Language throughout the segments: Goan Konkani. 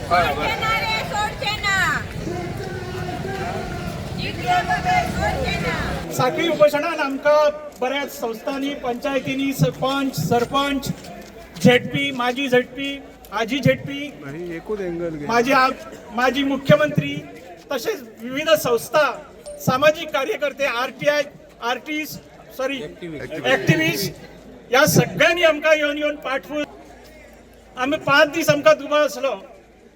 सोडचे ना रे, सोडचे ना. जिंकले बगर सोडचे ना. साखळी उपोशणान आमकां बऱ्याच संस्थांनी, पंचायतींनी, पंच, सरपंच, झेडपी, माजी झेडपी, आजी झेडपी, एकूच एंगल घे. माजी मुख्यमंत्री, तसेच विविध संस्था, सामाजिक कार्यकर्ते, आरटीआय, आर्टिस्ट, सॉरी, ऍक्टिव्हिस्ट, या सगळ्यांनी आमकां येवन येवन पाठवून आमी 5 दीस आमकां दुबाव आसलो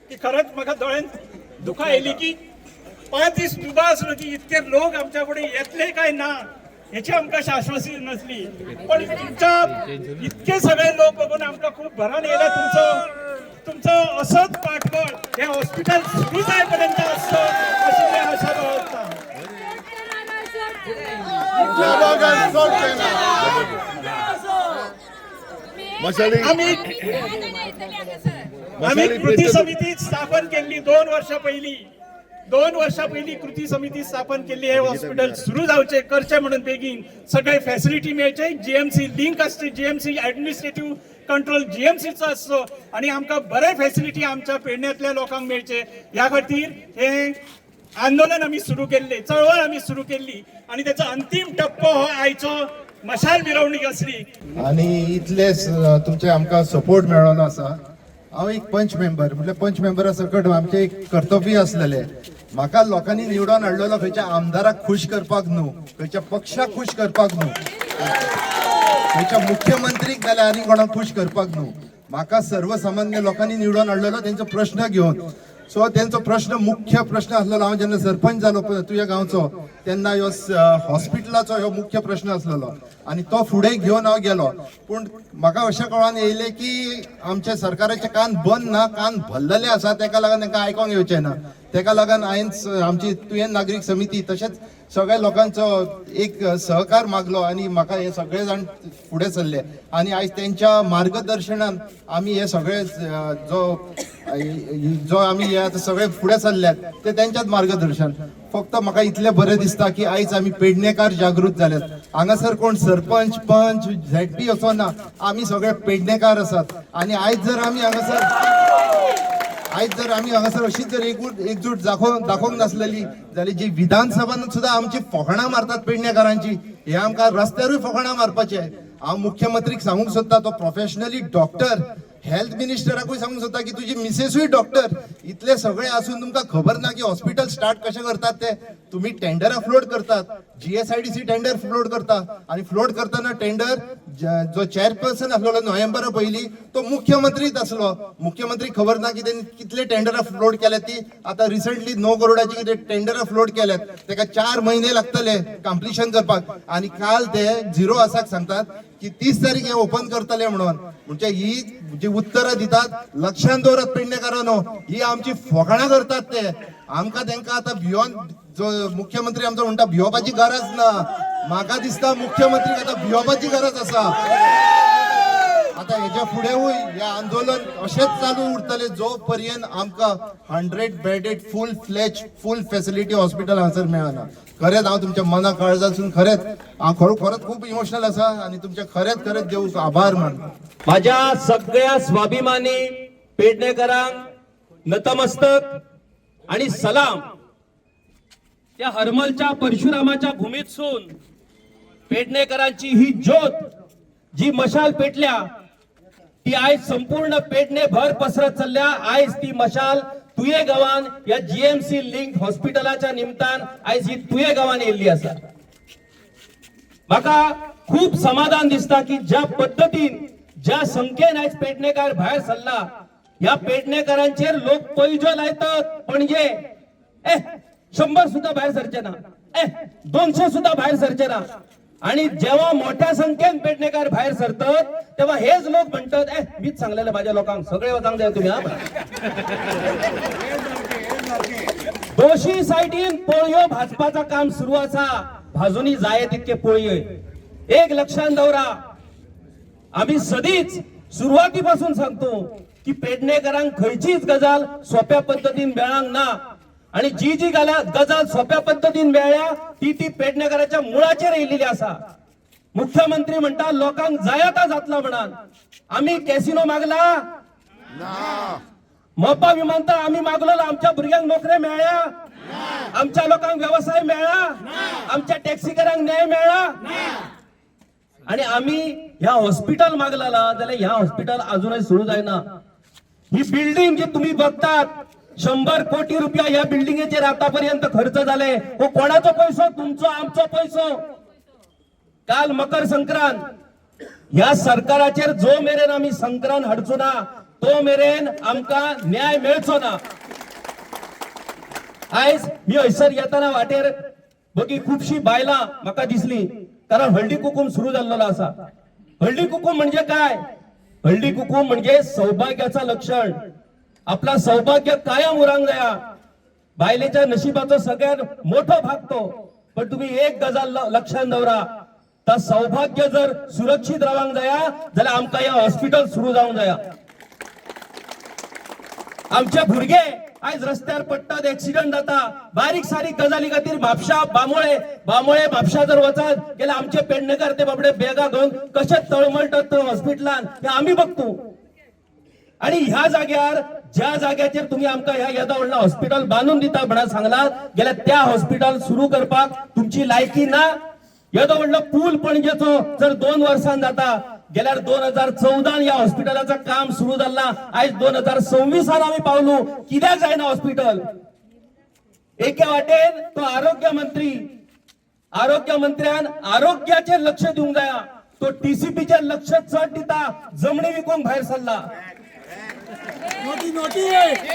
की खरेंच म्हाका दोळ्यान दुखां आयली की 5 दीस दुबाव आसलो की इतके लोक आमच्या फुडें येतले काय ना हेची आमकां शाश्वती नसली. पण तुमच्या इतके सगळे लोक बघून आमकां खूप भरान येयला. तुमचो तुमचो असोच पाठबळ हे हॉस्पिटल सुरू जायपर्यंत असतो अशी मी आशा बाळगता. मशाली. आम्ही आम्ही कृती समिती स्थापन केली 2 वर्षा पहिली. 2 वर्षा पहिली कृती समिती स्थापन केली. हे हॉस्पिटल सुरू जावचे करचे म्हणून, बेगीन सगळे फॅसिलिटी मेळचे, जीएमसी लिंक असते, जीएमसी ऍडमिनिस्ट्रेटिव्ह कंट्रोल जीएमसीचो असतो आणि आमकां बरे फॅसिलिटी आमच्या पेडण्यातल्या लोकांक मेळचे ह्या खातीर हे आंदोलन आमी सुरू केल्ले, चळवळ आमी सुरू केल्ली आणि त्याचा अंतिम टप्पो हो आयचो मशाल मिरवणूक असली. आणि इतले तुमचे आमकां सपोर्ट मेळोन आसा. हांव एक पंच मेंबर म्हटल्यार पंच मेंबरा सकट आमचें एक कर्तव्य आसलेलें. म्हाका लोकांनी निवडून हाडलेलो खंयच्या आमदाराक खूश करपाक न्हू, खंयच्या पक्षाक खूश करपाक न्हू, खंयच्या मुख्यमंत्रीक जाल्यार आनी कोणाक खूश करपाक न्हू. म्हाका सर्वसामान्य लोकांनी निवडून हाडलेलो तेंचो प्रश्न घेवन. सो तेंचो प्रश्न, मुख्य प्रश्न आसलेलो, हांव जेन्ना सरपंच जालो तुज्या गांवचो तेन्ना ह्यो हॉस्पिटलाचो ह्यो मुख्य प्रश्न आसलेलो आनी तो फुडें घेवन हांव गेलो. पूण म्हाका अशें कळोन येयलें की आमच्या सरकाराचे कान बंद ना, कान भरलेले आसा. तेका लागून तांकां आयकोंक येवचें ना. तेका लागून हांवें आमची तुयें नागरीक समिती तशेंच सगळ्या लोकांचो एक सहकार मागलो आनी म्हाका हे सगळे जाण फुडें सरले आनी आयज तेंच्या मार्गदर्शनान आमी हे सगळे जो जो आमी हे आतां सगळे फुडें सरल्यात ते तेंच्याच मार्गदर्शन. फक्त म्हाका इतलें बरें दिसता की आयज आमी पेडणेकार जागृत जाल्यात. हांगासर कोण सरपंच, पंच, झेडपी असो ना, आमी सगळे पेडणेकार आसात. आनी आयज जर आमी हांगासर अशीच जर एकूट एकजूट दाखोवंक नासलेली जाल्यार जी विधानसभान सुद्दां आमची फकाणां मारतात पेडणेकारांची, हे आमकां रस्त्यारूय फकाणां मारपाचे. हांव मुख्यमंत्रीक सांगूंक सोदता, तो प्रोफेशनली डॉक्टर, हेल्थ मिनिस्टराकूय सांगूंक सोदता की तुजी मिसेसूय डॉक्टर, इतले सगळे आसून तुमकां खबर ना की हॉस्पिटल स्टार्ट कशें करतात ते? तुमी टेंडरां फ्लोट करतात, जीएसआयडीसी टेंडर फ्लोट करता आनी फ्लोट करतना टेंडर जो चेअरपर्सन आसलेलो नोव्हेंबरा पयलीं तो मुख्यमंत्रीच आसलो. मुख्यमंत्री खबर ना की तेणी कितले टेंडरां फ्लोट केल्यात ती. आतां रिसंटली 9 करोडाची कितें टेंडरां फ्लोट केल्यात, तेका 4 म्हयने लागतले कंप्लिशन करपाक. आनी काल ते झिरो आसाक सांगतात की 30 तारीख हे ओपन करतले म्हणून. म्हणजे ही जी उत्तरां दितात, लक्षात दवरात पेडणेकारांनो, ही आमची फकाणां करतात ते. आमकां तेंकां आतां भियोन, जो मुख्यमंत्री आमचो म्हणटा भियोपाची गरज ना, म्हाका दिसता मुख्यमंत्रीक आतां भियोपाची गरज आसा. आता हेच्या फुडेंवूय हे आंदोलन अशेंच चालू उरतलें जो पर्यंत आमकां 100 bedded, full fledge, full facility hospital हांगासर मेळना. खरेंच हांव तुमच्या मना काळजासून, खरेंच हांव खरोखरच खूब इमोशनल आसा आनी तुमच्या खरेंच खरेंच देव आभार मानता. माझ्या सगळ्या स्वाभिमानी पेडणेकरांक नतमस्तक आणि सलाम. त्या हरमलच्या परशुरामाच्या भूमीतसून पेडणेकरांची ही ज्योत जी मशाल पेटल्या ती आयज संपूर्ण पेडणे भर पसरत चल्ल्या. आयज ती मशाल तुये गांवान या जीएमसी लिंक हॉस्पिटलाच्या निमतान आयज ही तुये गांवान येयल्ली आसा. म्हाका खूब समाधान दिसता की ज्या पद्दतीन, ज्या संख्येन आयज पेडणेकार भायर सरला, ह्या पेडणेकारांचेर लोक पैजो लायतात. पणजे ए 100 सुद्धा भायर सरचे ना, ए 200 सुद्धा भायर सरचे ना. आणि जेव्हा मोठ्या संख्येन पेडणेकर भायर सरतात तेव्हा हेच लोक म्हणतात, ए मीच सांगलेलं माझ्या लोकांक सगळे वचांक जाय तुम्ही. हा, दोशी सायडीन पोळयो भाजपाचा काम सुरू आसा, भाजूनी जाय तितके पोळयो. एक लक्षात दवरा, आम्ही सदीच सुरवातीपासून सांगतो की पेडणेकरांक खंयचीच गजाल सोप्या पद्दतीन मेळांक ना आणि जी जी गजाल सोप्या पद्दतीन मेळ्ळ्या ती ती पेडणेकराच्या मुळाचेर येयलेली आसा. मुख्यमंत्री म्हणटा लोकांक जाय जातला म्हणान, आम्ही कॅसिनो मागला, मोपा विमानतळ आम्ही मागलो, आमच्या भुरग्यांक नोकऱ्या मेळ्ळ्या, आमच्या लोकांक व्यवसाय मेळ्ळा, आमच्या टॅक्सीकारांक न्याय मेळ्ळा. आणि आम्ही ह्या हॉस्पिटल मागला जाल्यार ह्या हॉस्पिटल अजूनही सुरू जायना. ही बिल्डिंग जी तुम्ही बघतात 100 कोटी रुपया ह्या बिल्डिंगेचेर आतापर्यंत खर्च झाले. हो कोणाचो पैसो? तुमचो आमचो पैसो. काल मकर संक्रांत, ह्या सरकाराचेर जो मेरेन आमी संक्रांत हाडचो ना तो मेरेन आमकां न्याय मेळचो ना. आयज मी हयसर येताना वाटेर बगी खुबशी बायलां म्हाका दिसली, कारण हळदी कुकूम सुरू जाल्लो आसा. हळदी कुकूम म्हणजे काय? हळदी कुकूम म्हणजे सौभाग्याचा लक्षण. आपला सौभाग्य कायम उरांक जाया. बायलेच्या नशिबाचो सगळ्यात मोठो भाग तो. पण तुम्ही एक गजाल लक्षात दवरा, तर सौभाग्य जर सुरक्षित रावंक जाया जाल्यार आमकां ह्या हॉस्पिटल सुरू जावंक जाया. आमचे भुरगे आयज रस्त्यार पडटात, एक्सिडंट जाता, बारीक सारीक गजाली खातीर म्हापशा बांबोळे बांबोळे म्हापशा जर वचत गेल्यार आमचे पेडणेकर ते बाबडे बेगा घेवन कशे तळमळटात थंय हॉस्पिटलान हे आमी बघतो. आणि ह्या जाग्यार ज्या जाग्याचेर तुम्ही आमकां ह्या येदा व्हडला हॉस्पिटल बांदून दिता म्हणून सांगलात गेल्यार त्या हॉस्पिटल सुरू करपाक तुमची लायकी ना. येदो व्हडलो पूल पणजेचो जर 2 वर्सां जाता गेल्यार 2014 ह्या हॉस्पिटलाचं काम सुरू जाल्ला, आयज 2026 आमी पावलो, कित्याक जायना हॉस्पिटल? एके वाटेन तो आरोग्य मंत्री, आरोग्य मंत्र्यान आरोग्याचेर लक्ष दिवंक जाया, तो टीसीपीचेर लक्ष चड दिता, जमणी विकूंक भायर सरला.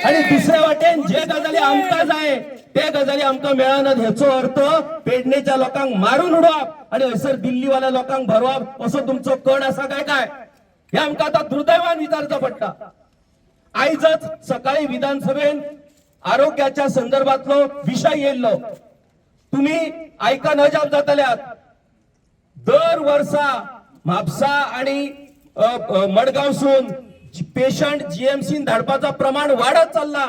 आणि दुसऱ्या वाटेन जे गजाली आमकां जाय ते गजाली आमकां मेळनात. हेचो अर्थ पेडणेच्या लोकांक मारून उडोवप आणि हयसर दिल्लीवाल्या लोकांक भरवप असो तुमचो कण आसा काय काय हे आमकां आतां दुर्दैवान विचारचो पडटा. आयजच सकाळी विधानसभेन आरोग्याच्या संदर्भातलो विशय येयल्लो, तुम्ही आयका नजाब जातल्यात. दर वर्सा म्हापसा आणि मडगांवसून पेशंट जीएमसीन धाडपाचो प्रमाण वाडत चल्ला.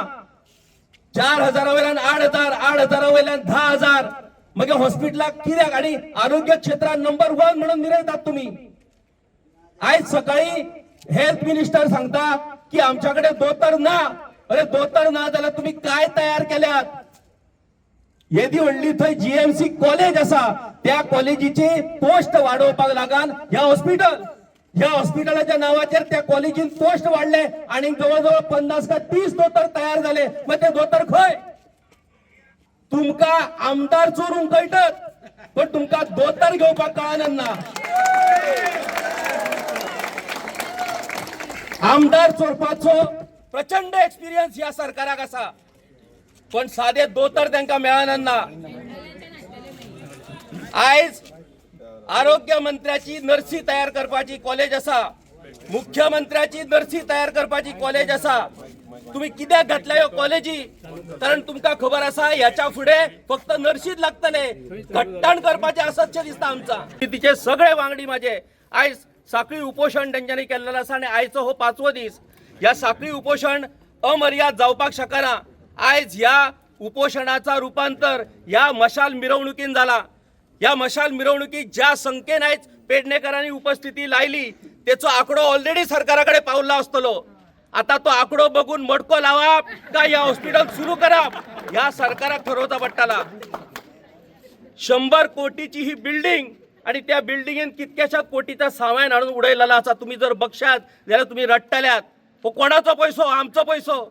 4000 वयल्यान 8000, 8000 वयल्यान 10,000. मगे हॉस्पिटलाक कित्याक? आणि आरोग्य क्षेत्रात नंबर 1 म्हणून मिरयतात तुम्ही. आयज सकाळी हेल्थ मिनिस्टर सांगता की आमच्याकडे दोतर ना. अरे दोतर ना जाल्यार तुम्ही काय तयार केल्यात? येदी व्हडली थंय जीएमसी कॉलेज आसा, त्या कॉलेजीची पोस्ट वाडोवपाक लागान ह्या हॉस्पिटल, ह्या हॉस्पिटलाच्या नावाचेर त्या कॉलेजीन पोस्ट वाडले आणि जवळ जवळ 50 का 30 दोतर तयार झाले. मग ते दोतर खंय? तुमका आमदार चोरूंक कळटत, पण तुमका दोतर घेवपाक कळना. आमदार चोरपाचो प्रचंड एक्सपिरियन्स ह्या सरकाराक आसा, पण साधे दोतर तांकां मेळना. आयज आरोग्य मंत्र्याची नर्सी तयार करपाची कॉलेज आसा, मुख्यमंत्र्याची नर्सी तयार करपाची कॉलेज आसा. तुम्ही कित्याक घातल्या ह्यो कॉलेजी? कारण तुमकां खबर आसा ह्याच्या फुडें फक्त नर्सीच लागतले. घट्टाण करपाचें आसतशें दिसता आमकां. तिचे सगळे वांगडी माझे आयज साखळी उपोशण तेंच्यांनी केल्लें आसा आणि आयचो हो 5वो दीस. ह्या साखळी उपोशण अमर्याद जावपाक शकना. आयज ह्या उपोशणाचा रूपांतर ह्या मशाल मिरवणुकीन जाला. ह्या मशाल मिरवणुकीत ज्या संख्येन आयज पेडणेकरांनी उपस्थिती लायली तेचो आंकडो ऑलरेडी सरकारा कडेन पावल्लो आसतलो. आता तो आंकडो बघून मडको लावप काय ह्या हॉस्पिटल सुरू करप ह्या सरकाराक ठरवता पडटला. 100 कोटीची ही बिल्डिंग आणि त्या बिल्डिंगेन कितक्याशा कोटीचा सामान हाडून उडयलेलो आसा. तुम्ही जर बघशात जाल्यार तुम्ही रडटल्यात. हो कोणाचो पैसो? आमचो पैसो.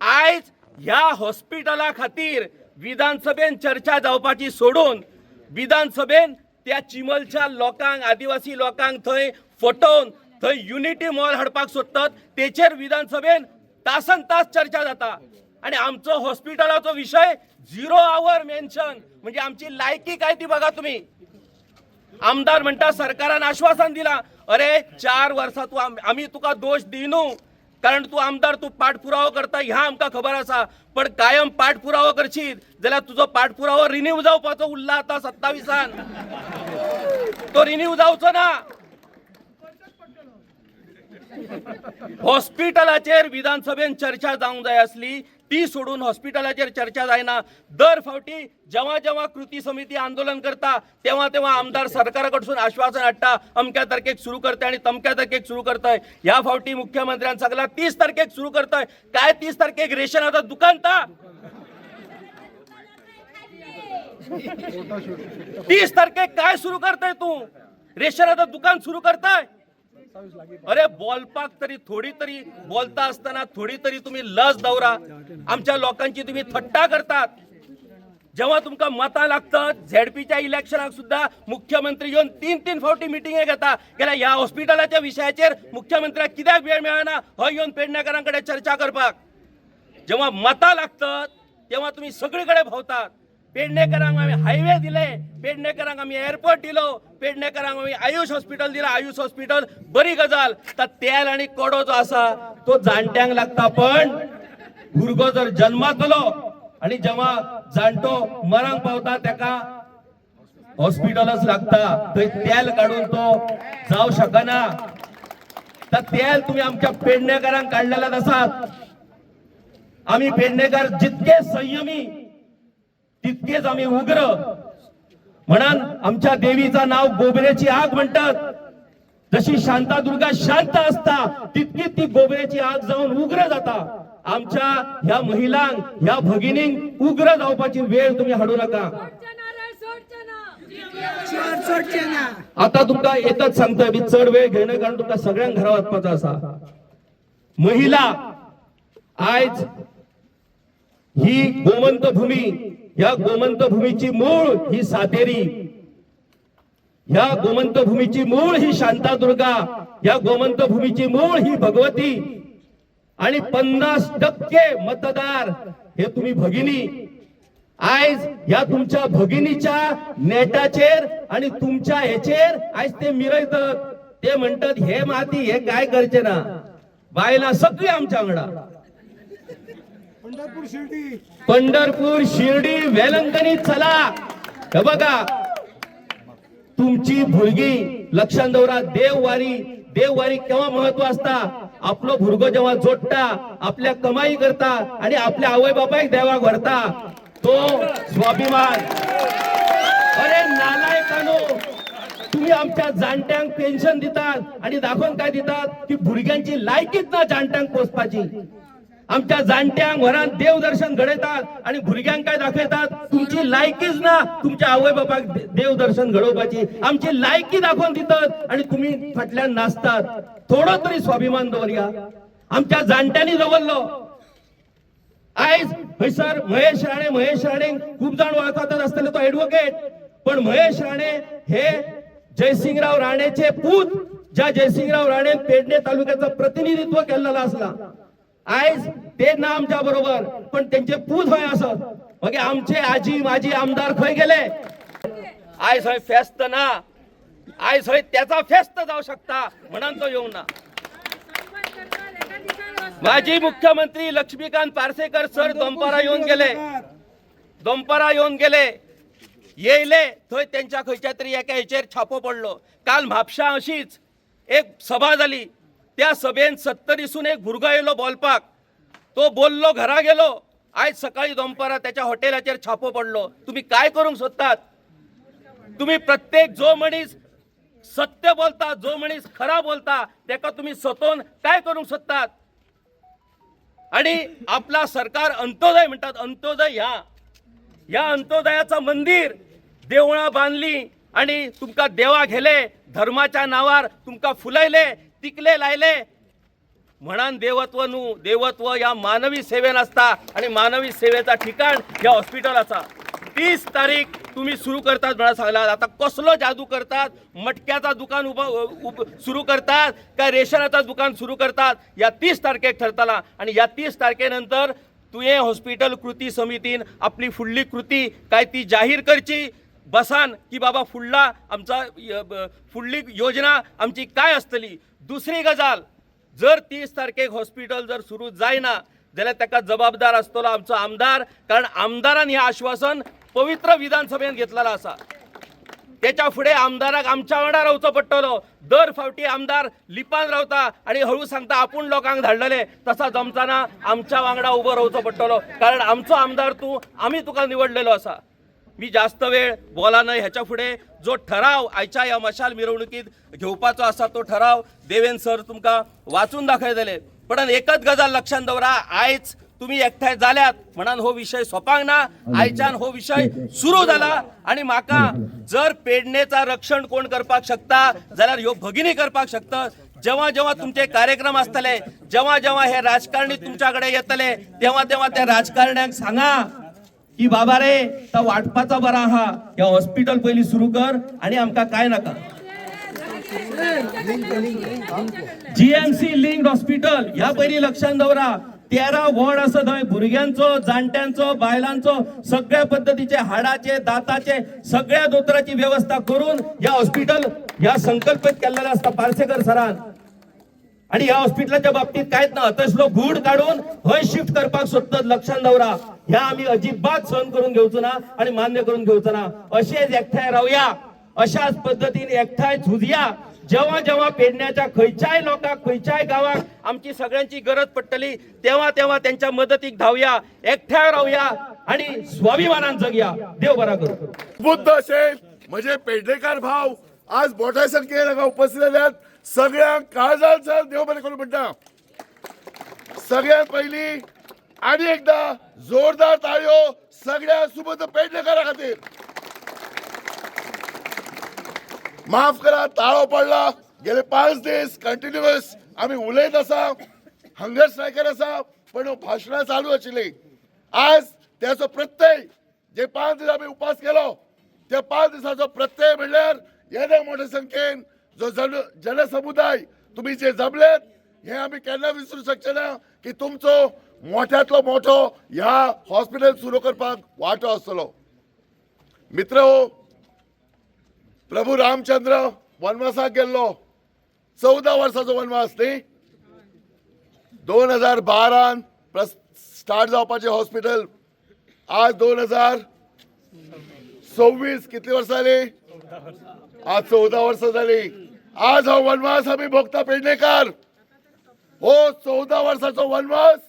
आयज ह्या हॉस्पिटला खातीर विधानसभेन चर्चा जावपाची सोडून विधानसभेन त्या चिमलच्या लोकांक, आदिवासी लोकांक थंय फटोवन थंय युनिटी मॉल हाडपाक सोदतात, तेचेर विधानसभेन तासन तास चर्चा जाता. आणि आमचो हॉस्पिटलाचो विशय 0 our mention, म्हणजे आमची लायकी काय ती बघा तुम्ही. आमदार म्हणटा सरकारान आश्वासन दिला. अरे 4 वर्सां तूं आमी तुका दोश दिनू, कारण तूं आमदार, तूं पाठपुरावो करता ह्या आमकां खबर आसा. पण कायम पाठपुरावो करशीत जाल्यार तुजो पाठपुरावो रिन्यू जावपाचो उरला आतां 27 तो रिन्यू जावचो ना. हॉस्पिटलाचेर विधानसभेन चर्चा जावंक जाय आसली, ती सोडून हॉस्पिटलाचेर चर्चा जायना. दर फावटी जेव्हा जेव्हा कृती समिती आंदोलन करता तेव्हा तेव्हा आमदार सरकारा कडसून आश्वासन हाडटा, अमक्या तारखेक सुरू करतय आणि तमक्या तारखेक सुरू करतय. ह्या फावटी मुख्यमंत्र्यान सगळा 30 तारखेक सुरू करतय. काय 30 तारखेक रेशनाचं दुकान ता 30 तारखेक काय सुरू करतय तू? रेशनाचं दुकान सुरू करताय? अरे बोलपाक तरी थोडी तरी बोलता असताना थोडी तरी तुम्ही लज दवरा. आमच्या लोकांची तुम्ही थट्टा करतात. जेव्हा तुमकां मतां लागतात झेडपीच्या इलेक्शनाक सुद्धा मुख्यमंत्री येवन 3-3 फावटी मिटिंगे घेता. गेल्या ह्या हॉस्पिटलाच्या विशयाचेर मुख्यमंत्र्याक कित्याक वेळ मेळना हय येवन पेडणेकारां कडेन चर्चा करपाक. जेव्हा मतां लागतात तेव्हा तुम्ही सगळीकडे भोवतात. पेडणेकरांक आमी हायवे दिले, पेडणेकरांक आमी एअरपोर्ट दिलो, पेडणेकरांक आमी आयुष हॉस्पिटल दिला. आयुष हॉस्पिटल बरी गजाल, तर तेल आनी कडो जो आसा तो जाणट्यांक लागता, पण भुरगो जर जन्मातलो आनी जेव्हा जाणटो मरांक पावता तेका हॉस्पिटलच लागता. थंय तेल काडून तो जावं शकना. तर तेल तुम्ही आमच्या पेडणेकरांक काडलेलाच आसात. आमी पेडणेकर जितके संयमी तितकेच आम्ही उग्र. म्हणून आमच्या देवीचं नाव गोबऱ्याची आग म्हणतात. जशी शांतादुर्गा शांत असता तितकी ती गोबऱ्याची आग जाऊन उग्र जाता. आमच्या ह्या महिलांक, ह्या भगिनींक उग्र जावपाची वेळ तुम्ही हाडू नका. आता तुमका एकच सांगतोय मी, चड वेळ घेणं कारण तुमका सगळ्यांक घरा वचपाचो आसा. महिला आयज ही गोमंत भूमी, या गोमंत भूमीची मूळ ही सातेरी, या गोमंत भूमीची मूळ ही शांतादुर्गा, या गोमंत भूमीची मूळ ही भगवती. आणि 50% मतदार हे तुम्ही भगिनी. आयज ह्या तुमच्या भगिनीच्या नेटाचेर आणि तुमच्या हेचेर आयज ते मिरयतात. ते म्हणतात हे माती हे काय करचे ना, बायलां सगळी आमच्या वांगडा. पंढरपूर शिर्डी वेलंकनी चला. हे बघा तुमची भुरगी लक्षात दवरा. देववारी, देववारी केव्हा महत्व असता? आपलो भुरगो जेव्हा जोडटा, आपल्या कमाई करता आणि आपल्या आवय बापायक देवाक व्हरता, तो स्वाभिमान. अरे नालायकानो, तुम्ही आमच्या जाणट्यांक पेन्शन दितात आणि दाखोवन काय दितात की भुरग्यांची लायकीच ना जाणट्यांक पोसपाची. आमच्या जाणट्यांक घरात देवदर्शन घडयतात आणि भुरग्यांक काय दाखयतात? तुमची लायकीच ना तुमच्या आवय बापाक देवदर्शन घडोवपाची. आमची लायकी दाखोवन दितात आणि तुम्ही फाटल्यान नाचतात. थोडो तरी स्वाभिमान दवरया. आमच्या जाणट्यांनी दवरलो. आयज हयसर महेश राणे, महेश राणे खूप जाण वळखतात आसतले, तो एडवोकेट. पण महेश राणे हे जयसिंगराव राणेचे पूत, ज्या जयसिंगराव राणे पेडणे तालुक्याचं प्रतिनिधित्व केलेलं असला. आयज ते ना आमच्या बरोबर, पण त्यांचे पूत हय आसत. मागीर आमचे आजी माजी आमदार खंय गेले? आयज हय फेस्त ना, आयज हय त्याचा फेस्त जावं शकता म्हणून तो येवंक ना. माजी मुख्यमंत्री लक्ष्मीकांत पार्सेकर सर दोंपारा येवन गेले, दोंपारा येवन गेले. येयले थंय त्यांच्या खंयच्या तरी एका हेचेर छापो पडलो. काल म्हापशा अशीच एक सभा जाली. त्या सभेन 70सून एक भुरगो येयलो बोलपाक, तो बोललो घरा गेलो. आयज सकाळी दोंपारा त्याच्या हॉटेलाचेर छापो पडलो. तुम्ही काय करूंक सोदतात? तुम्ही प्रत्येक जो मनीस सत्य बोलता, जो मनीस खरा बोलता, तेका तुम्ही सतोवन काय करूंक सोदतात? आणि आपला सरकार अंत्योदय म्हणतात. अंत्योदय ह्या ह्या अंत्योदयाचं मंदिर देवळां बांदली आणि तुमकां देवा घेले, धर्माच्या नावार तुमकां फुलयले, तिकले लायले. म्हणान देवत्व न्हू. देवत्व ह्या मानवी सेवेन आसता आणि मानवी सेवेचा ठिकाण ह्या हॉस्पिटल आसा. 30 तारीख तुम्ही सुरू करतात म्हणा सांगला. आता कसलो जादू करतात? मटक्याचा दुकान उभं सुरू करतात काय रेशनाचा दुकान सुरू करतात? या 30 तारखेक ठरतला. आणि या 30 तारखेनंतर तुयें हॉस्पिटल कृती समितीन आपली फुडली कृती काय ती जाहीर करची. बसान की बाबा फुडला आमचा फुडली योजना आमची काय आसतली. दुसरी गजाल, जर 30 तारखेक हॉस्पिटल जर सुरू जायना जाल्यार ताका जबाबदार आसतलो आमचो आमदार, कारण आमदारान हें आश्वासन पवित्र विधानसभेन घेतलेलो आसा. त्याच्या फुडें आमदाराक आमच्या वांगडा रावचो पडटलो. दर फावटी आमदार लिपान रावता आनी हळू सांगता आपूण लोकांक धाडलेले, तसा जमचाना. आमच्या वांगडा उबो रावचो पडटलो, कारण आमचो आमदार तूं, आमी तुका निवडलेलो आसा. मी जास्त वेळ बोला न्हय. ह्याच्या फुडें जो ठराव आयच्या ह्या मशाल मिरवणुकीत घेवपाचो आसा तो ठराव देवेन सर तुमकां वाचून दाखयतले. पण एकच गजाल लक्षात दवरा, आयज तुम्ही एकठांय जाल्यात म्हणून हो विषय सोपांक ना. आयच्यान हो विषय सुरू जाला आणि म्हाका जर पेडणेचा रक्षण कोण करपाक शकता जाल्यार ह्यो भगिनी करपाक शकता. जेव्हा जेव्हा तुमचे कार्यक्रम आसतले, जेव्हा जेव्हा हे राजकारणी तुमच्याकडे येतले, तेव्हा तेव्हा त्या राजकारण्यांक सांगा की बाबा रे तो वाटपाचा बरा आहा, हे हॉस्पिटल पयलीं सुरू कर आणि आमकां काय नाका. जीएमसी लिंक्ड हॉस्पिटल ह्या पयलीं लक्षात दवरा. 13 वॉर्ड आसा थंय, भुरग्यांचो, जाणट्यांचो, बायलांचो, सगळ्या पद्दतीचे, हाडाचे, दाताचे, सगळ्या दोतोराची व्यवस्था करून ह्या हॉस्पिटल ह्या संकल्पित केल्लेला आसता पार्सेकर सरान. आणि ह्या हॉस्पिटलाच्या बाबतीत कांयच ना, तसलो घूड काडून हय शिफ्ट करपाक सोदतात. लक्षात दवरा, ह्या आमी अजिबात सहन करून घेवचो ना आणि मान्य करून घेवचो ना. अशेच एकठांय रावया, अशाच पद्दतीन एकठांय झुजया. जेव्हा जेव्हा पेडण्याच्या खंयच्याय लोकांक, खंयच्याय गावाक आमची सगळ्यांची गरज पडटली तेव्हा तेव्हा त्यांच्या मदतीक धावया, एकठांय रावया आणि स्वाभिमानान जगया. देव बरा करूं. बुद्ध अशे म्हजे पेडणेकार भाव आज मोठ्या संख्येन हांगा उपस्थित जाल्यात. सगळ्यांक काळजान सावन देव बरें करूं म्हणटा. सगळ्यात पयलीं आनी एकदा जोरदार ताळयो सगळ्या सुबुद्ध पेडणेकारा खातीर. माफ करा, ताळो पडला. गेले 5 दीस कंटिन्युअस आमी उलयत आसा, हंगर स्ट्रायकर आसा, पण भाशणां चालू आशिल्ली. आज त्याचो प्रत्यय, जे 5 दीस आमी उपास केलो त्या 5 दिसाचो प्रत्यय म्हणल्यार येद्या मोठ्या संख्येन जो जनसमुदाय तुमी जे जमलेत हे आमी केन्ना विसरू शकचे ना की तुमचो मोठ्यांतलो मोठो ह्या हॉस्पिटल सुरू करपाक वांटो आसतलो. मित्र हो, प्रभू रामचंद्र वनवासाक गेल्लो, 14 वर्साचो वनवास न्ही. 2012 स्टार्ट जावपाचें हॉस्पिटल, आज 2026, कितली वर्सां जाली? आज 14 वर्सां जाली. आज हो वनवास आमी भोगता पेडणेकार. हो 14 वर्साचो वनवास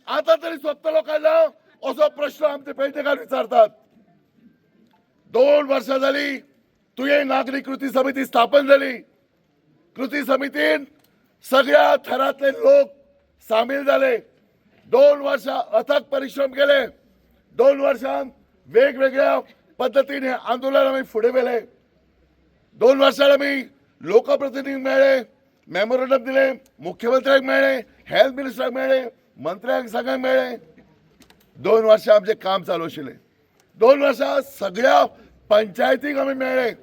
आता तरी सोंपतलो काय ना असो प्रश्न आमचे पेडणेकार विचारतात. 2 वर्सां जाली तुयें नागरी कृती समिती स्थापन जाली. कृती समितीन सगळ्या थरांतले लोक सामील जाले. 2 वर्सां अथक परिश्रम केले. 2 वर्सां वेगवेगळ्या पद्दतीन हें आंदोलन आमी फुडें व्हेलें. 2 वर्सां आमी लोकप्रतिनिधी मेळ्ळे, मेमोरंडम दिलें, मुख्यमंत्र्यांक मेळ्ळे, हेल्थ मिनिस्टराक मेळ्ळे, मंत्र्यांक सगळ्यांक मेळ्ळे. 2 वर्सां आमचें काम चालू आशिल्लें. 2 वर्सां सगळ्या पंचायतीक आमी मेळ्ळे.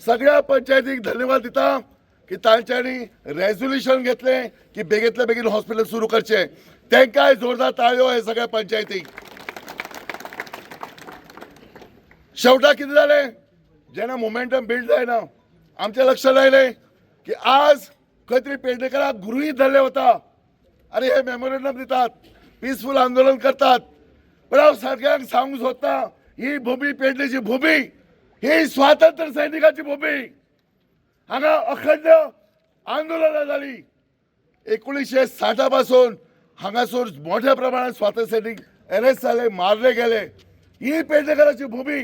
सगळ्या पंचायतीक धन्यवाद दिता की तांच्यांनी रेजोल्युशन घेतलें की बेगीतल्या बेगीन हॉस्पिटल सुरू करचें. तांकांय जोरदार ताळयो हे सगळ्या पंचायतीक. शेवटाक कितें जालें, जेन्ना मोमेंटम बिल्ड जायना आमच्या लक्षात आयलें की आज खंय तरी पेडणेकाराक गृहीत धरले वता. अरे हे मेमोरंडम दितात, पिसफूल आंदोलन करतात, पण हांव सगळ्यांक सांगूंक सोदता, ही भूमी पेडणेची भूमी ही स्वातंत्र्य सैनिकाची भूमी. हांगा अखंड आंदोलनां जाली. 1960 पासून हांगासर मोठ्या प्रमाणात स्वातंत्र्य सैनिक अरेस्ट जाले, मारले गेले. ही पेडणेकाराची भूमी.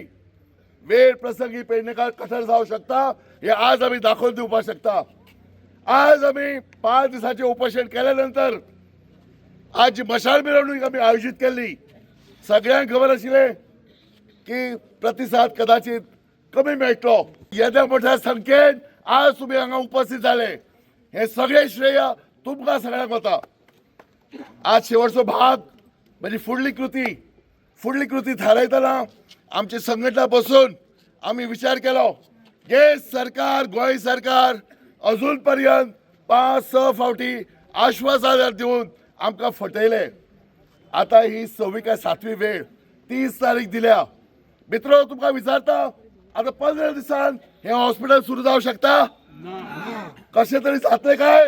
वेळ प्रसंगी पेडणेकार कठोर जावं शकता हे आज आमी दाखोवन दिवपाक शकता. आज आमी 5 दिसांचें उपोशण केल्या नंतर आज जी मशाल मिरवणूक आमी आयोजीत केल्ली, सगळ्यांक खबर आशिल्लें की प्रतिसाद कदाचित कमी मेळटलो. येद्या मोठ्या संख्येन आज तुमी हांगा उपस्थित जाले, हे सगळे श्रेय तुमकां सगळ्यांक वता. आज शेवटचो भाग म्हणजे फुडली कृती. फुडली कृती थारायतना आमची संघटना बसून आमी विचार केलो, हे सरकार, गोंय सरकार अजून पर्यंत 5-6 फावटी आश्वासना दिवन आमकां फटयले. आता ही 6वी काय 7वी वेळ, 30 तारीख दिल्या. मित्र, तुमकां विचारता, आतां 15 दिसान हें हॉस्पिटल सुरू जावं शकता? कशें तरी जातलें काय?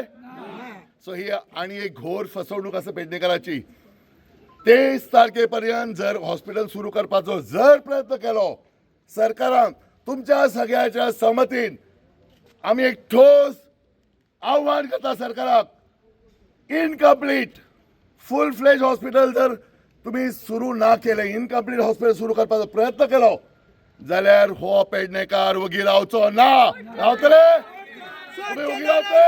सो ही आनी एक घोर फसवणूक आसा पेडणेकराची. 23 तारखे पर्यंत जर हॉस्पिटल सुरू करपाचो जर प्रयत्न केलो सरकारान, तुमच्या सगळ्याच्या सहमतीन आमी एक ठोस आव्हान करता सरकाराक, इनकम्प्लीट फूल फ्लेज हॉस्पिटल जर तुम्ही सुरू ना केले, इनकम्प्लीट हॉस्पिटल सुरू करपाचो प्रयत्न केलो जाल्यार हो पेडणेकार वगी रावचो ना. रावतले तुम्ही? वगी रावतले?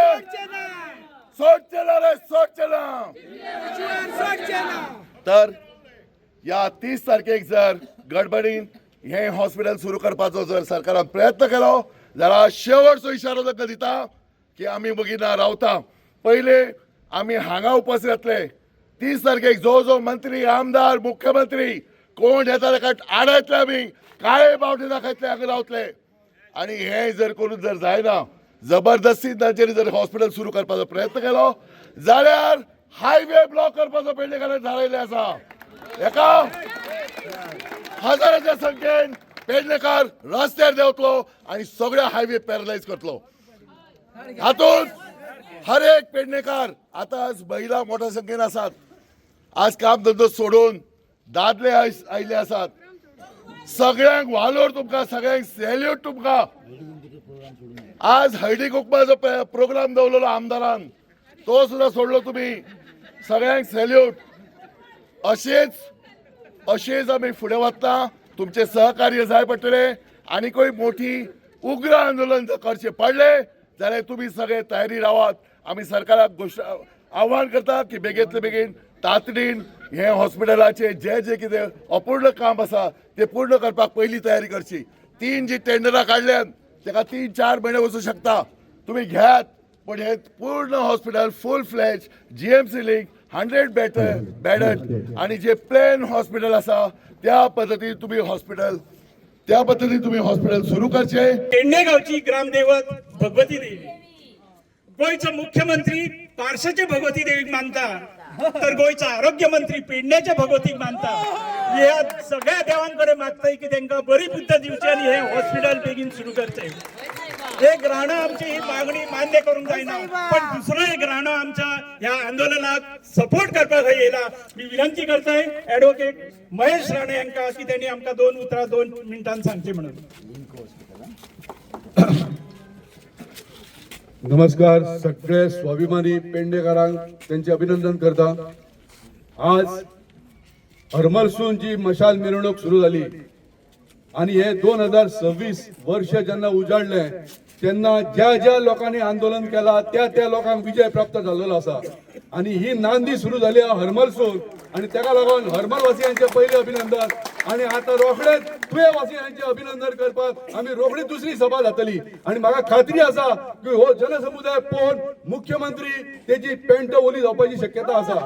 सोडचे ना रे, सोडचे ना. तर या 30 तारखेक जर गडबडीन हे हॉस्पिटल सुरू करपाचो जर सरकारान प्रयत्न केलो जाल्यार शेवटचो इशारो तांकां दिता की आमी वगी ना रावता. पयले आमी हांगा उपस्थित जातले. 30 तारखेक जो जो मंत्री, आमदार, मुख्यमंत्री कोण येता ताका आडायतले आमी, काळे बावटे दाखयतले, हांगा रावतले. आनी हे जर करून जर जायना, जबरदस्ती तांचेर जर हॉस्पिटल सुरू करपाचो प्रयत्न केलो जाल्यार हायवे ब्लॉक करपाचो पेडणेकारान थारायलें आसा. एका हजाराच्या संख्येन पेडणेकार रस्त्यार देंवतलो आनी सगळे हायवे पॅरलायज करतलो. हातूंत हर एक पेडणेकार, आतां आज महिला मोठ्या संख्येन आसात, आज काम धंदो सोडून दादले आयिल्ले आसात. सगळ्यांक वालोर तुमकां, सगळ्यांक सॅल्यूट तुमकां. आज हळदी कुकमाचो प्रोग्राम दवरलेलो आमदारान, तो सुद्दां सोडलो तुमी, सगळ्यांक सॅल्यूट. अशेंच अशेंच आमी फुडें वतना तुमचें सहकार्य जाय पडटलें. आनीकूय मोठी उग्र आंदोलन जर करचें पडलें जाल्यार तुमी सगळे तयारी रावात. आमी सरकाराक गोश्ट आव्हान करता की बेगीतले बेगीन तातडीन हें हॉस्पिटलाचें जें जें कितें अपूर्ण काम आसा तें पूर्ण करपाक पयली तयारी करची. 3 जी टेंडरां काडल्यात ताका 3-4 म्हयने वचूं शकता, तुमी घेयात, पूण हें पूर्ण hospital full fledge GMC link 100 bedded आनी जे प्लेन हॉस्पिटल आसा त्या पद्दतीन तुमी हॉस्पिटल, त्या पद्दतीन तुमी हॉस्पिटल सुरू करचें. पेडणे गावची ग्रामदैवत भगवती देवी, गोंयचो मुख्यमंत्री पार्शाचे भगवती देवीक मानता, तर गोंयचो आरोग्य मंत्री पेडण्याच्या भगवतीक मानता. ह्या सगळ्या देवांकडे मागताय की तांकां बरी बुद्ध दिवची आनी हे हॉस्पिटल बेगीन सुरू करचें. एक राणा आमची ही मागणी मान्य करूंक जायना, पण दुसरो एक राणा आमच्या ह्या आंदोलनाक सपोर्ट करपाक येयला. मी विनंती करताय ऍडव्होकेट महेश राणे हांकां की त्यांनी आमकां 2 उतरां 2 मिनटान सांगची म्हणून. नमस्कार सगळे स्वाभिमानी पेडणेकारांक त्यांचे अभिनंदन करता. आज हरमलसून जी मशाल मिरवणूक सुरू झाली आणि हे 2026 वर्ष जेन्ना उजाडले तेन्ना ज्या ज्या लोकांनी आंदोलन केला त्या त्या लोकांक विजय प्राप्त जाल्लो आसा. आणि ही नांदी सुरू झाली हरमलसून आणि तेका लागून हरमलवासियांचे पयले अभिनंदन. आणि आता रोखडेच तुयेवासियांचे अभिनंदन करपाक आमी रोखडी दुसरी सभा जातली. आणि म्हाका खात्री आसा की हो जनसमुदाय पळोवन मुख्यमंत्री तेजी पेंट ओली जावपाची शक्यता आसा.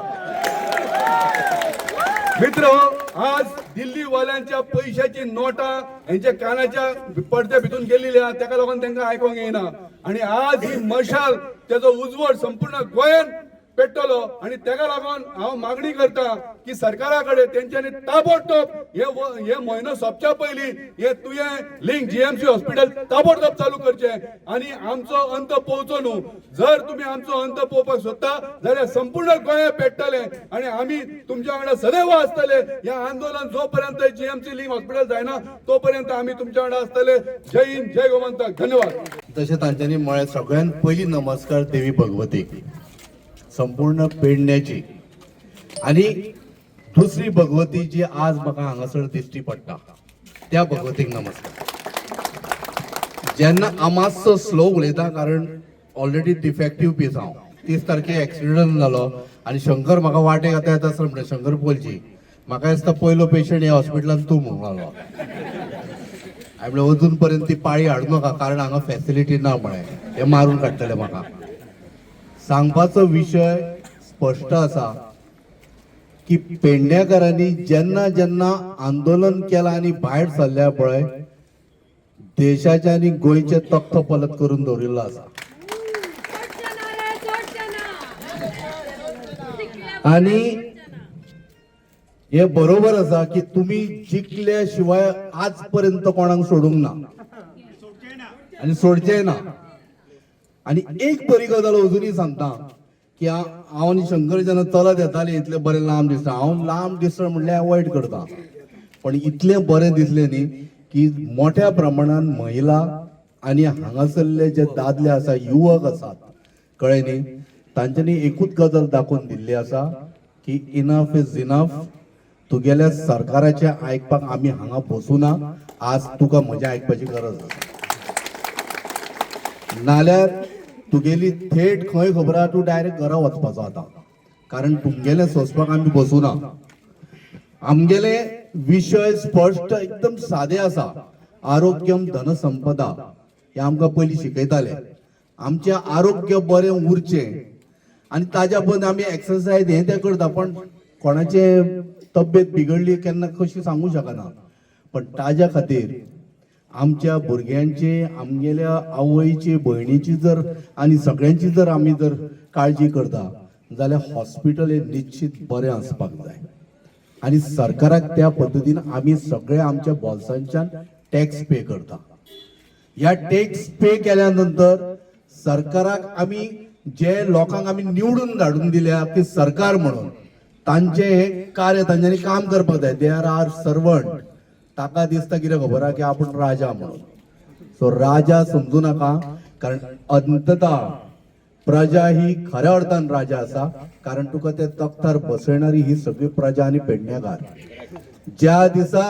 मित्र, आज दिल्लीवाल्यांच्या पैशाची नोटां हेंच्या कानाच्या पडद्या भितून गेलेली आहा, तेका लागून तांकां आयकोंक येना. आणि आज ही मशाल तेजो उजवड संपूर्ण गोंयान पेट्टलो. आणि तेका लागून हांव मागणी करता की सरकारा कडेन तेंच्यांनी ताबडतोब हे म्हयनो सोंपच्या पयलीं हे तुयें लिंक जीएमसी हॉस्पिटल ताबडतोब चालू करचें आणि आमचो अंत पोवचो न्हू. जर तुमी आमचो अंत पळोवपाक सोदता जाल्यार संपूर्ण गोंया पेट्टलें आणि आमी तुमच्या वांगडा सदैव आसतले. हे आंदोलन जो पर्यंत जीएमसी लिंक हॉस्पिटल जायना तो पर्यंत आमी तुमच्या वांगडा आसतले. जय हिंद, जय गोमंतक, धन्यवाद. तशें तांच्यांनी म्हळें, सगळ्यांत पयलीं नमस्कार देवी भगवतीक, संपूर्ण पेडण्याची. आनी दुसरी भगवती जी आज म्हाका हांगासर दिश्टी पडटा त्या भगवतीक नमस्कार. जेन्ना हांव मातसो स्लो उलयता कारण ऑलरेडी डिफेक्टीव पीस हांव. 30 तारखेक एक्सिडंट जालो आनी शंकर म्हाका वाटेक येता येता आसतना म्हणटा, शंकर पोलची म्हाका दिसता पयलो पेशंट ह्या हॉस्पिटलान तूं म्हणून लागलो. हांवें म्हणलें अजून पर्यंत ती पाळी हाडूं नाका कारण हांगा फेसिलिटी ना म्हळें, हे मारून काडटले म्हाका. सांगपाचो विशय स्पश्ट आसा की पेडणेकरांनी जेन्ना जेन्ना आंदोलन केलां आनी भायर सरल्या पळय, देशाचे आनी गोंयचे तख्त पलट करून दवरिल्लो आसा. आनी हे बरोबर आसा की तुम्ही जिखल्या शिवाय आजपर्यंत कोणाक सोडूंक ना आनी सोडचें ना. आनी एक बरी गजाल अजुनूय सांगता की हांव आनी शंकर जेन्ना चलत येताले इतलें बरें लांब दिसता, हांव लांब दिसता म्हणल्यार अवॉयड करता, पण इतलें बरें दिसलें न्ही की मोठ्या प्रमाणान महिला आनी हांगासरले जे दादले आसा, युवक आसात, कळ्ळें न्ही, तांच्यांनी एकूच गजाल दाखोवन दिल्ली आसा की इनफ is enough. तुगेल्या सरकाराचें आयकपाक आमी हांगा बसूना, आज तुका म्हजें आयकपाची गरज आसा. नाल्यार तुगेली थेट खंय खबर आहा, तूं डायरेक्ट घरा वचपाचो आतां, कारण तुमगेलें सोंसपाक आमी बसूना. आमगेले विशय स्पश्ट एकदम सादे आसा. आरोग्यम धनसंपदा हे आमकां पयलीं शिकयताले. आमचें आरोग्य बरें उरचें आनी ताज्या बंद आमी एक्सरसायज हें तें करता, पण कोणाचें तब्येत बिगडली केन्ना कशी सांगू शकना. पण ताज्या खातीर आमच्या भुरग्यांची, आमगेल्या आवयची, भयणीची जर आनी सगळ्यांची जर आमी जर काळजी करता जाल्यार हॉस्पिटल हे निश्चित बरें आसपाक जाय. आनी सरकाराक त्या पद्दतीन आमी सगळे आमच्या बोल्सांच्यान टॅक्स पे करता. ह्या टॅक्स पे केल्या नंतर सरकाराक आमी जे लोकांक आमी निवडून धाडून दिल्या की सरकार म्हणून तांचे हे कार्य तांच्यांनी काम करपाक जाय. They are our servant. ताका दिसता कितें खबर आहा की आपूण राजा म्हणून. सो राजा समजू नाका, कारण अंतता प्रजा ही खऱ्या अर्थान राजा आसा, कारण तुका ते तख्तार बसयणारी ही सगळी प्रजा आनी पेडणेकार. ज्या दिसा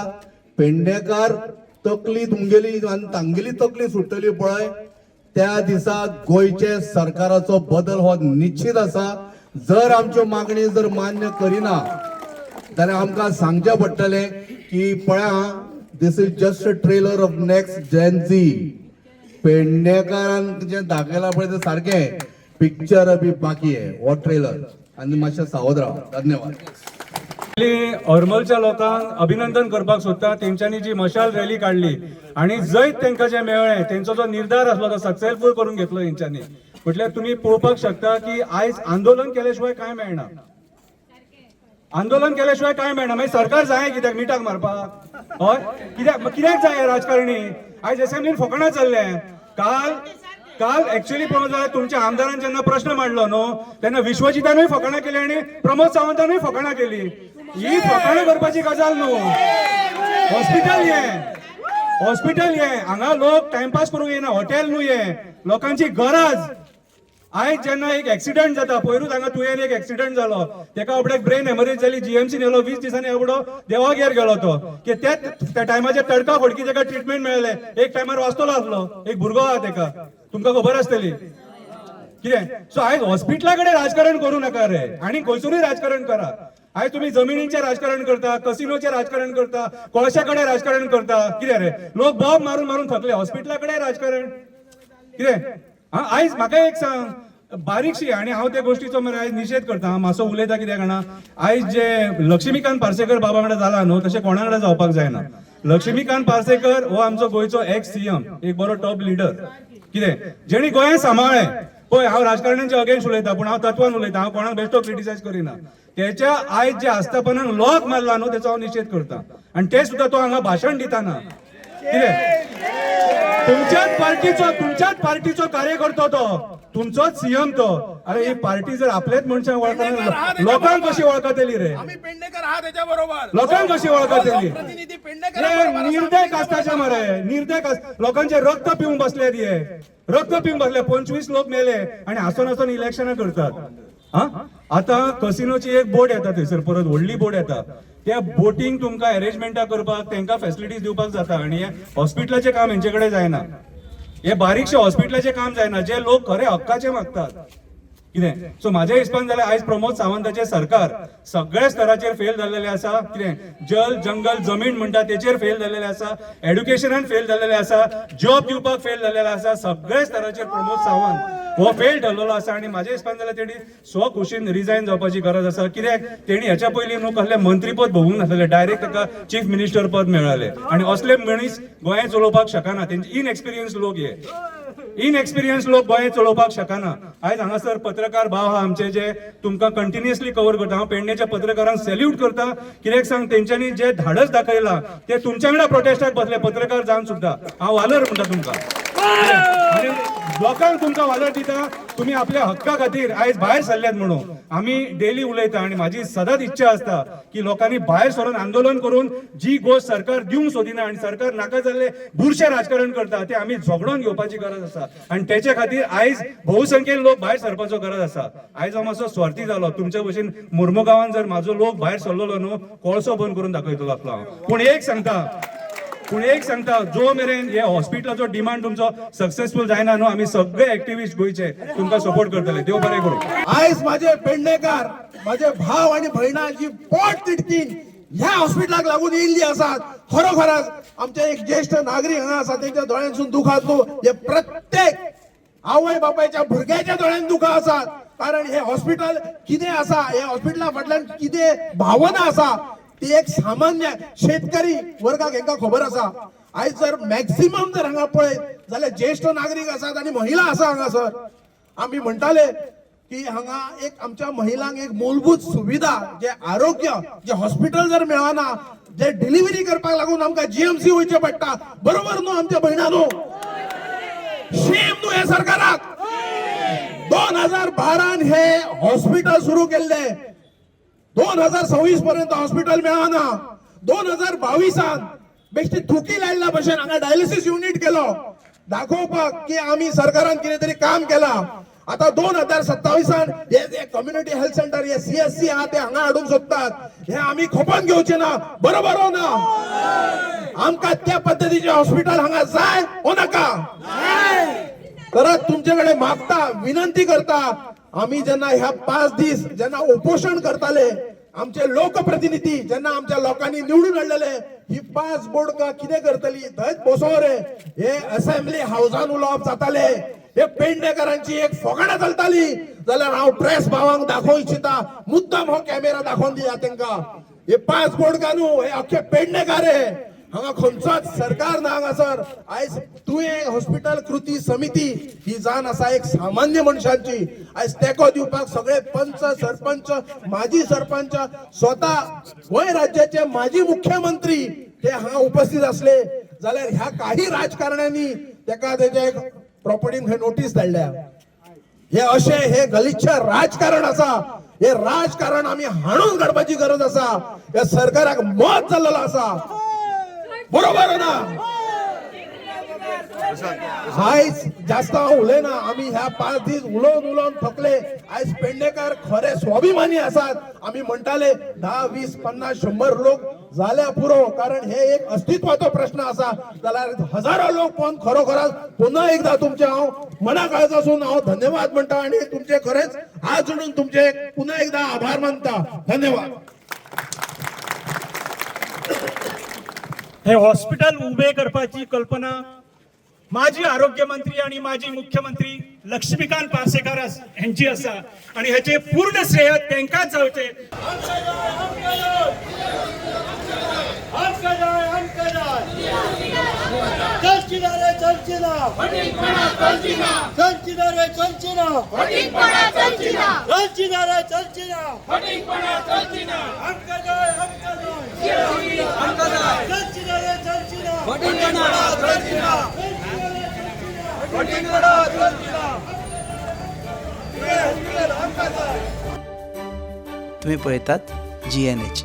पेडणेकार तकली तुमगेली आनी तांगेली तकली सुट्टली पळय, त्या दिसा गोंयचे सरकाराचो बदल हो निश्चित आसा. जर आमच्यो मागणी जर मान्य करिना जाल्यार आमकां सांगचें पडटलें की पळया, this is just a trailer of next Gen Z. पेडणेकारान जें दाखयलां पळय तें सारकें पिक्चर अभी बाकी आहे हो ट्रेलर. आनी मातशें सावध राव. धन्यवाद. हरमलच्या लोकांक अभिनंदन करपाक सोदता. तेंच्यांनी जी मशाल रॅली काडली आणि जैत तेंकां जें मेळ्ळें, तेंचो जो निर्धार आसलो तो सक्सेसफूल करून घेतलो तेंच्यांनी. म्हटल्यार तुमी पळोवपाक शकता की आयज आंदोलन केल्या शिवाय कांय मेळना. आंदोलन केल्या शिवाय कांय मेळना. मागीर सरकार जाय कित्याक मिठाक मारपाक? हय, कित्याक कित्याक जाय राजकारणी? आयज असेंब्लीन फकाणां चल्ले काल. काल एक्चुअली पळोवंक जाल्यार तुमच्या आमदारान जेन्ना प्रश्न मांडलो न्हू, तेन्ना विश्वजितानूय फकाणां केली आनी प्रमोद सावंतानूय फकाणां केली. ही फकाणां करपाची गजाल न्हू. हॉस्पिटल हे, हॉस्पिटल हे, हांगा लोक टायमपास करूंक येना. हॉटेल न्हू हे, लोकांची गरज. आयज जेन्ना एक एक्सिडंट जाता, पयरूच हांगा तुयेन एक एक्सिडंट जालो, तेका आपल्याक ब्रेन हेमरेज जाली, जीएमसी नेलो, 20 दिसांनी एवडो देवागेर गेलो तो. की त्याच त्या टायमाचेर तडका फडकी तेका ट्रिटमेंट मेळ्ळें, एक टायमार वाचतलो आसलो. एक भुरगो आहा तेका, तुमकां खबर आसतली कितें. सो आयज हॉस्पिटला कडेन राजकारण करूं नाका रे, आनी खंयसरूय राजकारण करा. आयज तुमी जमिनीचें राजकारण करता, कसिनोचें राजकारण करता, कोळशा कडेन राजकारण करता. कितें रे, लोक बॉम्ब मारून मारून थकले, हॉस्पिटला कडेन राजकारण कितें? हा, आयज म्हाका एक सांग बारीकशी, आनी हांव त्या गोष्टीचो मरे आयज निशेध करता. हांव मातसो उलयता कित्याक जाणा, आयज जे लक्ष्मीकांत पार्सेकर बाबा वांगडा जाला न्हू, तशें कोणा वांगडा जावपाक जायना. लक्ष्मीकांत पार्सेकर हो आमचो गोंयचो एक्स सीएम, एक बरो टॉप लिडर कितें, जेणी गोंयांत सांबाळ्ळें. पळय, हांव राजकारण्यांच्या अगेन्स्ट उलयता, पूण हांव तत्वान उलयता. हांव कोणाक बेश्टो क्रिटिसायज करिना. त्याच्या आयज जे आस्थापनाक लॉक मारला न्हू, तेचो हांव निशेध करता. आनी ते सुद्दां तो हांगा भाशण दिताना कितें, तुमच्याच पार्टीचो कार्यकर्तो तो, तुमचोच सीएम तो. अरे, ही पार्टी जर आपलेच मनशांक वळखना, लोकांक कशी वळखतली रे? आम्ही पेडणेकर आहात त्याच्या बरोबर. लोकांक कशी वळखतली? प्रतिनिधी पेडणेकर. निर्दय कास्ताचे मरे, निर्दय कास्त. लोकांचे रक्त पिवून बसले हे, रक्त पिवून बसले. 25 लोक मेले आणि हासून हासून इलेक्शनां करतात. हा, आता कसिनोची एक बोट येता थंयसर, परत व्हडली बोट येता. त्या बोटींक तुमकां अरेंजमेंटां करपाक, तांकां फॅसिलिटीज दिवपाक जाता. आनी हे हॉस्पिटलाचें काम हेंचे कडेन जायना, हे बारीकशे हॉस्पिटलाचें काम जायना, जे लोक खरे हक्काचे मागतात कितें. सो म्हाज्या हिसपान जाल्यार आयज प्रमोद सावंताचें सरकार सगळ्या स्तराचेर फेल जाल्लेलें आसा. कितें, जल जंगल जमीन म्हणटा तेचेर फेल जाल्लेलें आसा, एड्युकेशनान फेल जाल्लेलें आसा, जॉब दिवपाक फेल जाल्लेलें आसा. सगळ्या स्तराचेर प्रमोद सावंत हो फेल ठरलेलो आसा. आनी म्हाज्या हिसपान जाल्यार तेणी स्वखुशीन रिजायन जावपाची गरज आसा. कित्याक तेणी ह्याच्या पयलीं न्हू कसलें मंत्रीपद भोगूंक नासलें, डायरेक्ट ताका चीफ मिनिस्टर पद मेळ्ळें. आनी असले मनीस गोंयांत चलोवपाक शकना. तेंचे इनएक्सपिरियन्स लोक हे. इनएक्सपिरियन्स लोक गोंय चलोवपाक शकना. आयज हांगासर पत्रकार भाव आहा आमचे जे तुमकां कंटिन्युअसली कवर करता. हांव पेडणेच्या पत्रकारांक सॅल्यूट करता, कित्याक सांग, तेंच्यांनी जे धाडस दाखयला ते तुमच्या वांगडा प्रोटेस्टाक बसले पत्रकार जावन सुद्दां. हांव वालोर म्हणटा तुमकां आनी लोकांक तुमकां वालोर दिता. तुमी आपल्या हक्का खातीर आयज भायर सरल्यात म्हणून आमी डेली उलयता. आनी म्हाजी सदांच इच्छा आसता की लोकांनी भायर सरून आंदोलन करून जी गोश्ट सरकार दिवंक सोदिना आनी सरकार नाका जाल्ले बुरशें राजकारण करता ते आमी झगडोन घेवपाची गरज आसा. आनी तेचे खातीर आयज बहुसंख्येन लोक भायर सरपाचो गरज आसा. आयज हांव मातसो स्वार्थी जालो. तुमच्या भशेन मुर्मुगांवान जर म्हाजो लोक भायर सरलेलो न्हू, कोळसो बंद करून दाखयतलो आसलो हांव. पूण एक सांगता, जो मेरेन हे हॉस्पिटलाचो डिमांड तुमचो सक्सेसफूल जायना न्हू, आमी सगळे एक्टिविस्ट गोंयचे तुमकां सपोर्ट करतले. देव बरें करूं. आयज माझे पेडणेकार, माझे भाव आणि भयणा जी पोट तिडकीन ह्या हॉस्पिटलाक लागून येयल्ली आसात. खरोखरच आमचे एक ज्येष्ठ नागरीक हांगा आसा, तेंच्या दोळ्यांसून दुखां न्हू, हे प्रत्येक आवय बापायच्या भुरग्याच्या दोळ्यान दुखां आसात. कारण हे हॉस्पिटल कितें आसा, हे हॉस्पिटला फाटल्यान कितें भावना आसा, ती एक सामान्य शेतकरी वर्गाक हेंकां खबर आसा. आयज जर मॅक्सिमम जर हांगा पळयत जाल्यार ज्येष्ठ नागरीक आसात आनी महिला आसा हांगासर. आमी म्हणटाले की हांगा एक आमच्या महिलांक एक मूलभूत सुविधा जे आरोग्य जे हॉस्पिटल जर मेळना, जे डिलिव्हरी करपाक लागून आमकां जीएमसी वयचें पडटा. बरोबर न्हू आमच्या भयणां? शेम न्हू हे सरकाराक? 2012न हे हॉस्पिटल सुरू केल्ले, 2026 पर्यंत हॉस्पिटल मेळना. 2022न बेश्टी थुकी लायल्ल्या भशेन हांगा डायलिसीस युनिट केलो दाखोवपाक की आमी सरकारान कितें तरी काम केलां. आता 2027न हे जे कम्युनिटी हेल्थ सेंटर, हे सीएचसी आहा, ते हांगा हाडूंक सोदतात. हे आमी खपोवन घेवचे ना. बरोबर हो ना? आमकां त्या पद्दतीचे हॉस्पिटल हांगा जाय हो नाका? परत तुमचे कडेन मागता, विनंती करता. आमी जेन्ना ह्या 5 दीस जेन्ना उपोशण करताले, आमचे लोकप्रतिनिधी जेन्ना आमच्या लोकांनी निवडून हाडलेले, ही 5 बोडकां कितें करतली, थंयच बसो रे, हे असेंब्ली हावजान उलोवप जाताले, हे पेडणेकरांची एक फोकाणां चलताली, जाल्यार हांव प्रेस भावांक दाखोवंक इच्छिता, मुद्दाम हो कॅमेरा दाखोवन दिया तांकां. हे 5 बोडकां न्हू, हे अख्खे पेडणेकार. हे हांगा खंयचोच सरकार ना हांगासर. आयज तुयें हॉस्पिटल कृती समिती ही जावन आसा एक सामान्य मनशांची. आयज तेंको दिवपाक सगळे पंच, सरपंच, माजी सरपंच, स्वता गोंय राज्याचे माजी मुख्यमंत्री ते हांगा उपस्थित असले, जाल्यार ह्या काही राजकारण्यांनी तेका तेजे प्रॉपर्टीन खंय नोटीस धाडल्या. हे अशें हे गलिच्छ राजकारण आसा. हे राजकारण आमी हाणून काडपाची गरज आसा. ह्या सरकाराक मत जाल्लेलो आसा. बरोबर ना? आयज जास्त हांव उलयना. आमी ह्या 5 दीस उलोवन उलोवन थकले. आयज पेडणेकार खरे स्वाभिमानी आसात. आमी म्हणटाले 10, 20, 50, 100 लोक जाल्यार पुरो, कारण हे एक अस्तित्वाचो प्रश्न आसा. जाल्यार हजारो लोक पळोवन खरोखरच पुन्हा एकदा तुमचे हांव मना काळजासून हांव धन्यवाद म्हणटा आणि तुमचे खरेंच हात जोडून तुमचे पुन्हा एकदा आभार मानता. धन्यवाद. हे हॉस्पिटल उभे करपाची कल्पना माजी आरोग्य मंत्री आणि माजी मुख्यमंत्री लक्ष्मीकांत पार्सेकर यांची आसा आणि हेचे पूर्ण श्रेय तांकांच जावचे. चलची ना रे, चलची ना, चलची ना रे, चलची ना, चलची ना रे, चलची ना. आमकां जाय, आमकां जाय, चलची ना रे, चलची ना, चलची ना, चलची ना. तुम्ही पळयतात जीएनएच.